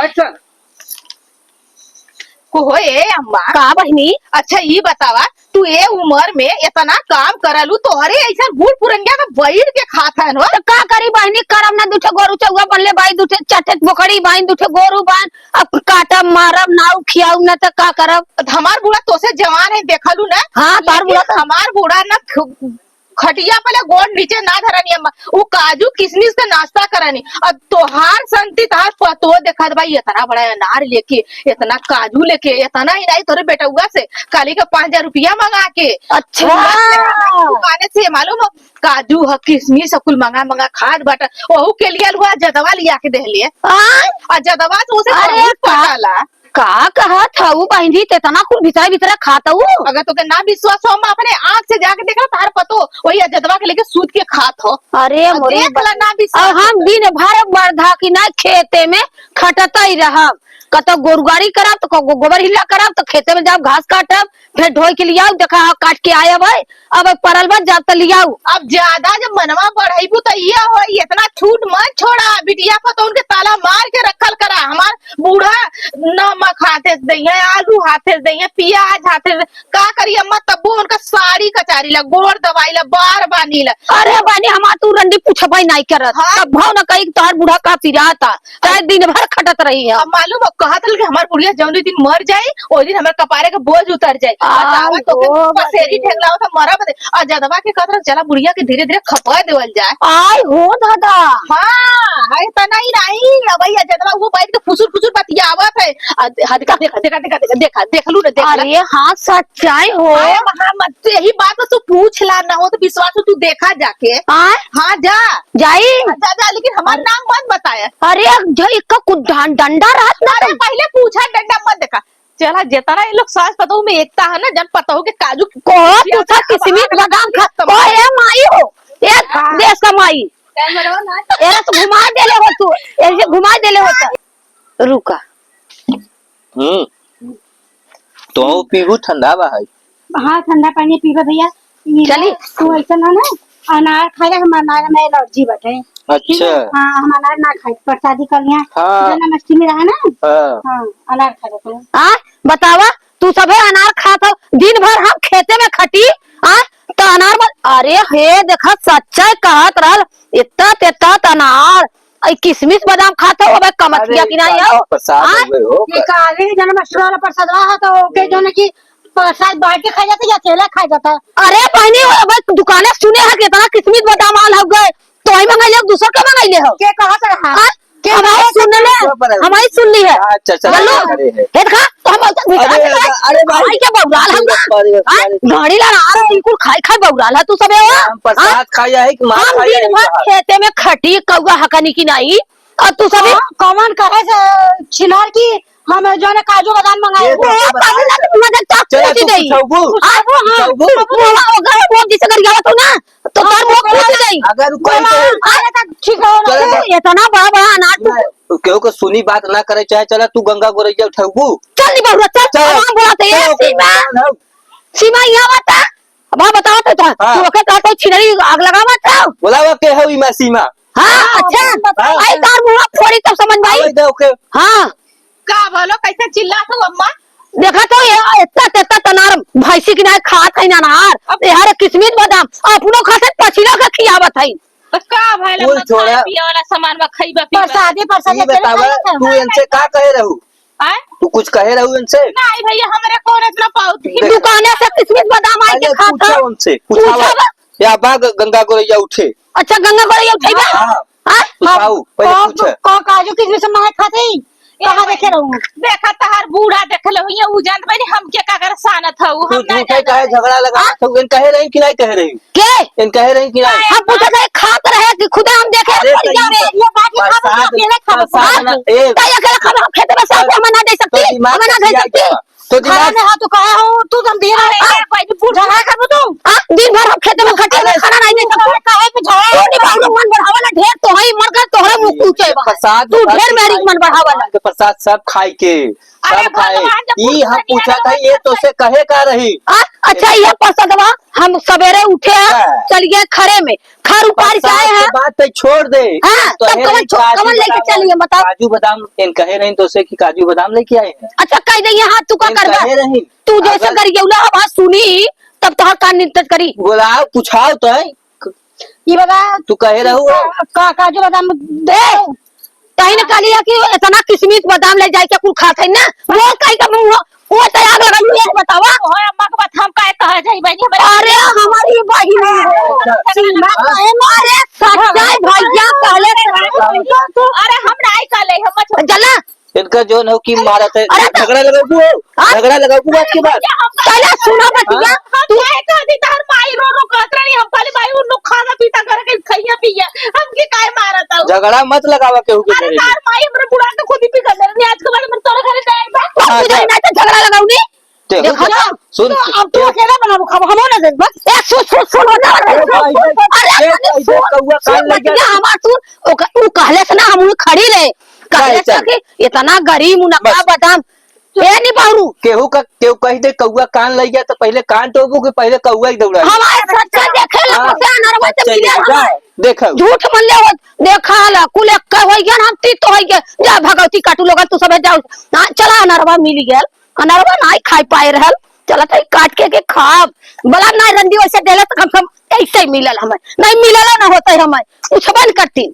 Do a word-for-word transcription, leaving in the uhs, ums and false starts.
अच्छा। को हो ए अम्मा? का बहिनी? अच्छा, ई बतावा, तू ए उमर में एतना काम करलू, तोहरे ऐसन बूढ़ पुरनिया में बैठ के खात हन हो? त का करी बहिनी, करब ना, दुठे गोरू चउआ बनले बाई, दुठे चठे बोकड़ी बाई, दुठे गोरू बाई, अब काटब, मारब, नाऊ खियाऊ ना त का करब? त हमार बूढ़ा तोसे जवान है, देखलू ना? हाँ, तोहार लेकिन बूढ़ा त हमार बूढ़ा ना ख-, खटिया पहले गोड़ नीचे ना धरनी अम्मा, उ काजू किशमिश के नाश्ता करनी। अब तोहार संती तोहार पतोह देखत बा, एतना बड़ा अनार लेके, एतना काजू लेके, एतना ही नहीं तोरे बेटउआ से काली के पाँच हजार रुपया मंगा के। अच्छा। दुकाने से मालूम हो, काजू ह, किशमिश ह, कुल मंगा मंगा खात बाटा। ओहू के लिए हुआ जदवा लिया के देहले। आय? आ जदवा से उसे अरे बहुत का पटाला। का कहत हऊ बहिनी, ते एतना कुल भितरा भितरा खात हऊ? अगर तोके ना विश्वास हो, हम अपने आँख से जाके देख लो, तार पतो वही अजदवा के लेके सूत के खात हो। अरे अब मोरे देख ला, ना विश्वास अब हम हो। दिन भर बरधा की ना खेते में खटत ही रहब, कतो गोरुगाड़ी करब, तो गो-, गोबर हिला करब, तो खेते में जाब, घास काटब, फिर ढोई के लियाऊ, देखा, हाँ, काट के आए भाई, अब परल बा, जाब त लियाऊ। अब ज्यादा जब मनवा बढ़ाइबू त इहे होई, एतना छूट मत छोड़ा, बिटिया पतोहन के ताला मार के रखल करा। हमार बूढ़ा नमक हाथे से दइहे, आलू हाथे से दइहे, पियाज हाथे से, का करी अम्मा, तब्बो उनका साड़ी कचारी ला, गोड़ दबाई ला, बार बानी ला। अरे बानी, हमार तू रंडी पूछबई नाई करत, हाँ। तब भाव न कही तोहर बूढ़ा का पिराता। चाहे दिन भर खटत रही है। अब मालूम हो, कहत रहल कि हमार बुढ़िया जौन दिन मर जाई, ओहि दिन हमार कपारे के बोझ उतर जाई। आ, बतावा, तोके ओ, पसेरी बाप रे। ठेकलावत है, मरा बदे। आ जदवा के कहत रहल, चला बुढ़िया के धीरे धीरे खपा देवल जाए। आय हो दादा। हाँ, है त नहीं, नहीं। अब भैया जदवा वो बैठ के फुसुर फुसुर बतियावत है। आ, देखा, देखा, देखा, देखा, देखा, देखा, देखलू रे, देखला। अरे हाँ, सच्चाई हो। अरे हाँ, मत, यही बात तो तू पूछ ला, ना हो तो विश्वास हो, तू देखा जाके। आय? हाँ, जा। जाई? हाँ, जा, जा, लेकिन हमार अरे नाम मत बताया। अरे, जो इक्का कुछ डं-, डंडा रहत ना अरे, तुम। पहले पूछा, डंडा मत देखा। चला, जितना ये लोग सास पतोह में एकता है ना, जब पतोह के काजू को तू सब किशमिश बादाम खा, को ए माई हो, ए हाँ। देश का माई। कैमरा ना। ए तो घुमा देले हो तू, ऐसे घुमा देले हो तो। रुका। हम्म। तो पीहू ठंडा बा है। हाँ, ठंडा पानी पीबे भैया। ई चली। ना, तू ऐसा ना ना, अनार खाए, हम अनार में एलर्जी बटे। अच्छा। ठीक है? हाँ, हम अनार ना खाए, प्रसादी कर लिया। हाँ। जन्माष्टमी रहा ना? हाँ। हाँ, अनार खा लेते हैं। आ, बतावा, तू सभे अनार खात हो, दिन भर हम खेते में खटी, आ, तो अनार मत, अरे हे, देखा, सच्चाई कहत रहल, इतना तेता अनार, आई किशमिश बादाम खात हो, अबे कमथिया अरे, की नहीं हो? प्रसाद हाँ? हो गए हो। ये काली जन्माष्टमी वाला प्रसादवा है, तो ओके, जो ना कि प्रसाद बांट के खा जाता या अकेला खा जाता? अरे बहनी, वो अबे दुकाने सुने है कि इतना किशमिश बादाम आल हो गए, तो ही मंगाई ले, दूसर के मंगाई ले हो। के कहत रहा? हाँ? के हमारी कहत सुन ले, रहा? हमारी सुन ली है। अच्छा, अच्छा, बोलो। अरे है। हे देखा, तो हम ऐसा अरे, भिखारी अरे, अरे भाई। खाई के बौराल हम ना। अरे, अरे, हाँ? अरे। गाड़ी लड़ा रहे, बिल्कुल खाई खाई बौराल है तू सब, ये हम प्रसाद हाँ? खाई है कि मार हम खाई है दिन भर कहा? खेते में खटी, कौआ हकनी की नहीं, और तू सब हाँ, कौन कहे से छिनार की हम जो है काजू बादाम मंगाए। ये वो तो काजू ना, मदद तो चला, तू गई। पूछाऊ बू। हाँ, वो हाँ। पूछाऊ बू। वो, वो, वो, वो जिसे कर गया तू ना, तो तोर मुंह फूट गई। अगर कोई तो अरे, तो ठीक हो ना। चलो, चलो। इतना बड़ा, बड़ा अनार तू नहीं, केहू को सुनी बात ना करे, चाहे चला तू गंगा गोरैया उठाऊ बू। चल दी बहुरा, चल, चल। हम बोला थे, ए, चल, सीमा। कौन हो? सीमा, यहाँ बता। अब हाँ, बताओ तो, तो, हाँ। तू ओके कहा तो छिनरी आग लगावा था। बोलावा के हऊ इमा सीमा। हाँ, हाँ, अच्छा। बताओ। आई तार मुंह फोड़ी तब समझ में आई। आवे दे ओके। हाँ। का बोलो, कैसे चिल्लात हो अम्मा? देखा तो ये इतना तेता तनार भैंसी की ना खात है ना अनार। अब यार किशमिश बादाम अपनो खाते पछिला के खियावत है। तो का भइल कुल अम्मा, छोड़ा। खाए पिए वाला सामान बा, खइबा पीबा। प्रसादी, प्रसादी ये अकेले बतावा, खाए तू इनसे का कहे रहू? आय? तू कुछ कहे रहू इनसे? नहीं भैया, हमरे कौन इतना पाउत ही। देख। दुकाने से किशमिश बादाम आए के अरे खाता। पूछा उनसे, पूछावा। पूछा बा? या बा ग-, गंगा गोरैया उठे। अच्छा, गंगा गोरैया उठे बा? हाँ। हाँ? पूछाऊ, पहले का-, पूछे। का-, काजू किशमिश मांगे खाते ही? कहाँ देखे रहू? देखा तहार बूढ़ा देख ले हुई, उ जानत बानी हम के का कर सानत हऊ, तू हम ना झूठे जानत काहे हई। झगड़ा लगा हाँ? तो इन कहे रही कि नहीं कहे रही? के? इन कहे रही कि नहीं? हम पूछत है, खात रहे कि खुदा हम देखे अरे, पड़ तो जावे। ये ये बात ये खाबो, प्रसाद, अकेले खाबो। प्रसाद ना, ए, का अकेले खाबो? हम खेते में सब तो हम ना दे सकती, दिमाग हम ना दे किया सकती। क्या? तो खाना दिमाग नहीं हो तो कहा हो, तू तुम दिए अरे, रहे। ए, भाई, तू पूछ झगड़ा करबो तू? हाँ, दिन भर हम खेते में खटे अरे, में खाना नहीं दे सकते। काहे पे झगड़ा? तू नहीं बाबू मन बढ़ावला ढेर, तो हई मर कर तोहरे मुंह पूछे बा। प्रसाद तू ढेर मेरी मन बढ़ावला। के प्रसाद सब खाई के, अरे सब खाए। भगवान, जब ई हम पूछा था, ये तो से कहे का रही? आ, अच्छा, ये प्रसादवा हम सवेरे उठे हैं, हाँ। चल गए खरे में, हर ऊपर बस, काहे सास के है? बात पे छोड़ दे। हाँ, तो तब कहे कवन रही छो-, काजू कवन लेके बादाम, चलिए, बताओ। काजू बादाम, इन कहे रही तो से कि काजू बादाम लेके आए हैं। अच्छा, कह दे, यहाँ तू का इन करबा? कहे रही। तू जैसे अगर गरियौला हवा सुनी, तब तोहर कान निंदत करी। बोलाओ, पुछाओ तो है। ई बता, तू कहे रहू। का, का, काजू बादाम दे। ए, कहीं न कहली है कि इतना किशमिश बादाम ले जाए के कुल खात है ना, वो कहीं का मुंह, वो तो आग लगल है, बतावा। ओए अम्मा के बात हम काहे कहे जाई बहिनी, हमरे अरे हमारी बहिन है। सीमा कहे मारे सच्चाई भैया कहले। अरे हम नाई कहले, हम मत चला। इनका जोन हो कि मारत है, अरे तो झगड़ा लगाऊ हो, हाँ? झगड़ा लगाऊ हो आज के बाद। पहले सुनो बतिया, हाँ? हम तू काहे कह दी, तहर माई रो रो कहत रही, हम कहली, "भाई, उन लोग खाना पीता करके खइया पिया, हमके काहे मारत हऊ?" झगड़ा मत लगावा केहू के अरे, घरे। तहर माई हमरे बुढ़ा के खुद ही पिघल दे रही, आज के बाद हम तोरे घरे जाए बा। हाँ, तू जा। जाई ना तो झगड़ा लगाऊ नी। ते देखो हो ना, सुन, तो अब तू अकेला बनाबू, खाबो, हमो ना देबो। ए, सुन, सुन, सुन, सुन, अरे, भाई, अरे, भाई, अरे, भाई, सुन, कौआ सुन, कान लग बतिया गया। हमार सुन, ओकर, उ कहले से ना, हम उहे खड़ी रहे। कहले से चल। कि इतना गरीब मुनक्का बस। बादाम, ए नी बाबू। केहू का, केहू कह दे, कौआ कान लग गया, तो पहले कान टोबू कि पहले कौआ ही दौड़ा? हमारे सच्चा देखे ला, हाँ, कैसे अनरवा से सच्चा मिले देखे, हमारे। देखो। झूठ मन ले हो, देखा ला, कुल एक का होई गया, हम तीत होई गया। जा भगवती काटू लोगन, तू सब जाओ। हाँ, चला अनरवा मिल गया। अनरवा नाई खाई पाए रहल, चलत है काट के, के खाब। बोला नाई रंडी वैसे देले तो कम से कम ऐसे ही मिलल हमें, नहीं मिलल ना होते हमें, पूछबे न करती।